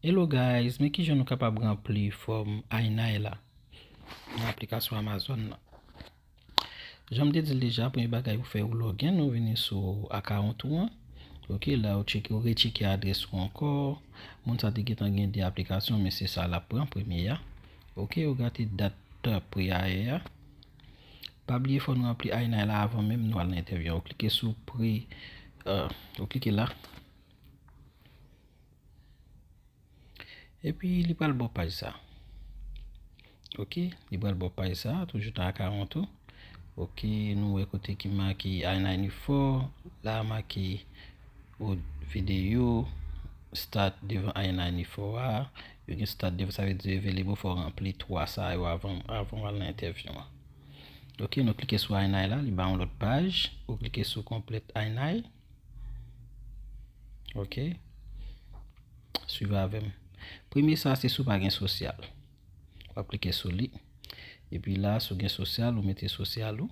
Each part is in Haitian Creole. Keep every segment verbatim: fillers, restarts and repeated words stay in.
Hello guys, men kijan nou kapab ranpli fòm I nine la nan aplikasyon Amazon nan? Jan m te di l deja, premye bagay ou fè, ou login, ou vini sou account ou an. Ok, la ou tcheke, ou retcheke adrès ou ankò. Moun sa te gentan gen de aplikasyon, men se sa l ap pran, premye a. Ok, ou gade dat pre-hire a. Pa bliye fò nou ranpli I nine la avan menm nou al nan entèvyou an. Ou klike sou pre, euh, ou klike la. Epi li pral ba w paj sa. Ok, li pral ba w paj sa, toujou nan account ou. Ok, nou wè kote ki make I ninety four, la make ou videyo, start devan I ninety four a. Yo gen start devan, sa vle di available, fò w ranpli twa sa yo avan, avan w al nan entèvyou an. Ok, nou klike sou I nine la, li ba yon lòt paj. Ou klike sou complete I nine. Ok. Swiv avè m. Premye sa, se si w pa gen sosyal. W ap klike sou li. Epi la, si w gen sosyal, ou mete sosyal ou.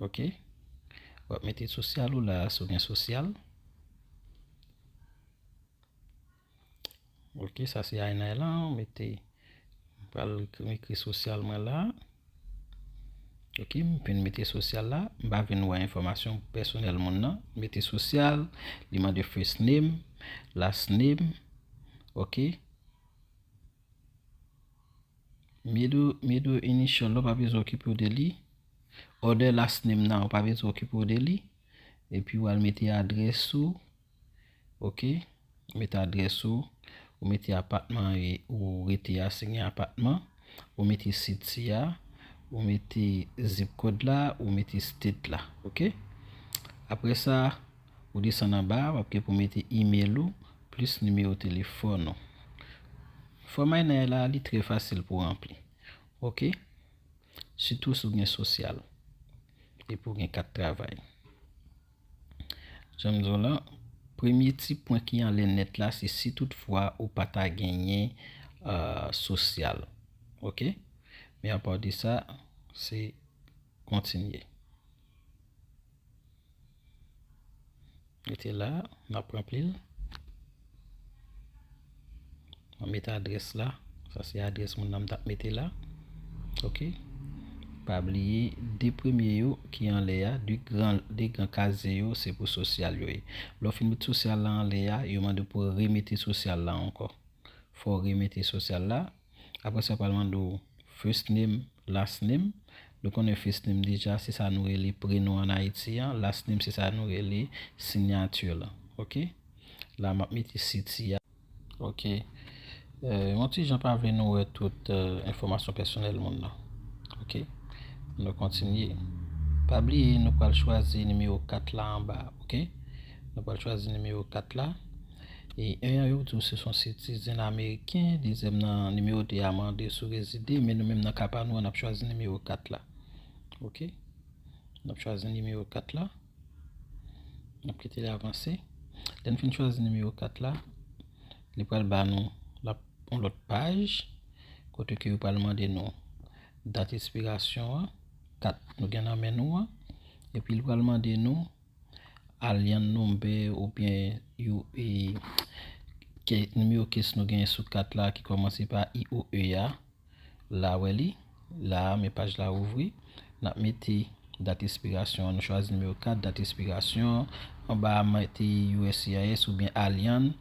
Ok. W ap mete sosyal ou la, si w gen sosyal. Ok, sa se I nine la, ou mete, m pral ekri sosyal mwen la. Ok, m fin mete sosyal la, m pa vin wè enfòmasyon pèsonèl moun nan. Mete sosyal, li mande first name, last name, ok. Middle, middle initial la, w pa bezwen okipe w de li. Other last name nan, w pa bezwen okipe w de li. Epi w al mete adrès ou. Ok. Mete adrès ou. Ou mete apatman ou rete a, si gen apatman. Ou mete city a. Ou mete zip code la. Ou mete state la. Ok. Apre sa, ou desann anba, w ap gen pou mete email ou, plis nimewo telefòn ou. Fòm I nine la, li trè fasil pou ranpli. Ok? Sitou si w gen sosyal. Epi w gen kat travay. Jan m di w la, premye ti pwen ki anlè nèt la, se si toutfwa ou pa ta genyen, euh, sosyal. Ok? Men apa de sa, se kontinye. Rete la, n ap ranpli l. Mwen mete adrès la. Sa se adrès moun nan m t ap mete la. Ok. Pa bliye, de premye yo ki anlè a, de gran, de gran kazye yo, se pou sosyal yo ye. Lè w fin met sosyal la anlè a, yo mande w pou w remete sosyal la ankò. Fò w remete sosyal la. Apre sa, yo pral mande w first name, last name. Nou konnen first name deja, se sa nou rele prenon ann Ayiti an. Last name, se sa nou rele siyati lan. Ok? La, m ap mete city a. Ok. Euh, yon ti jan pa vle nou wè tout, euh, enfòmasyon pèsonèl moun nan. Ok. Nou kontinye. Pa bliye, nou pral chwazi nimewo kat la anba. Ok. Nou pral chwazi nimewo kat la. E en an, yo di w se yon sitizen ameriken. Dezyèm nan, nimewo de a mande si w rezide. Men nou menm nan ka pa nou an, n ap chwazi nimewo kat la. Ok. N ap chwazi nimewo kat la. N ap kite l avanse. Lè n fin chwazi nimewo kat la, li pral ba nou l ap yon lòt paj kote ke yo pral mande nou dat ekspirasyon an, kat nou gen nan men nou an, epi li pral mande nou alyan number oubyen yo, e, ke, nimewo case nou genyen sou kat la ki kòmanse pa I O E a. La, wè li. La, men paj la ouvri. N ap mete dat ekspirasyon an. Nou chwazi nimewo kat, dat ekspirasyon. Anba a, mete U S C I S oubyen alyan.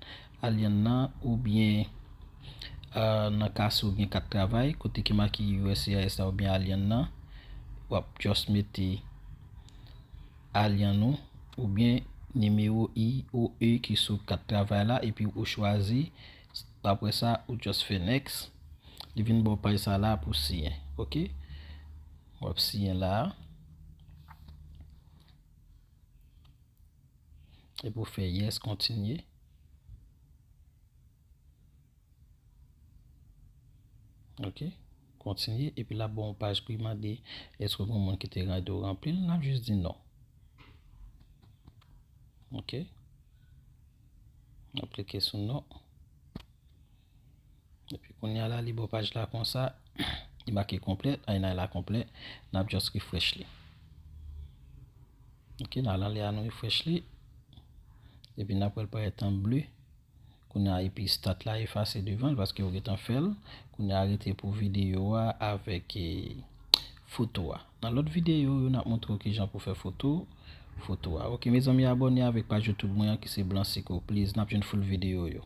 Alyan nan oubyen, euh, nan ka si w gen kat travay, kote ki make U S C I S la oubyen alyan nan, w ap just mete alyan ou oubyen nimewo I O E ki sou kat travay la, epi ou chwazi. Apre sa, ou just fè next. Li vin ba w paj sa la pou siyen. Ok? W ap siyen la. Epi w fè yes, kontinye. Ok? Kontinye. Epi l ap ba w yon paj ki mande èske gen moun ki te mande w ranpli l. N ap jis di non. Ok? N ap klike sou non. Epi kounye a la, li ba w paj la konsa. Li make konplè, I nine la konplè. N ap just refresh li. Ok, n al anlè a, nou refresh li. Epi n ap wè l parèt an ble. Kounye a epi stat la efase devan l paske ou gentan fè l. Kounye a rete pou videyo a avèk eh, foto a. Nan lòt videyo yo, n ap montre w kijan pou fè foto foto a. Ok, mezanmi, abòne avèk paj YouTube mwen an ki se Blanc Seco. Please, n ap jwenn full videyo yo.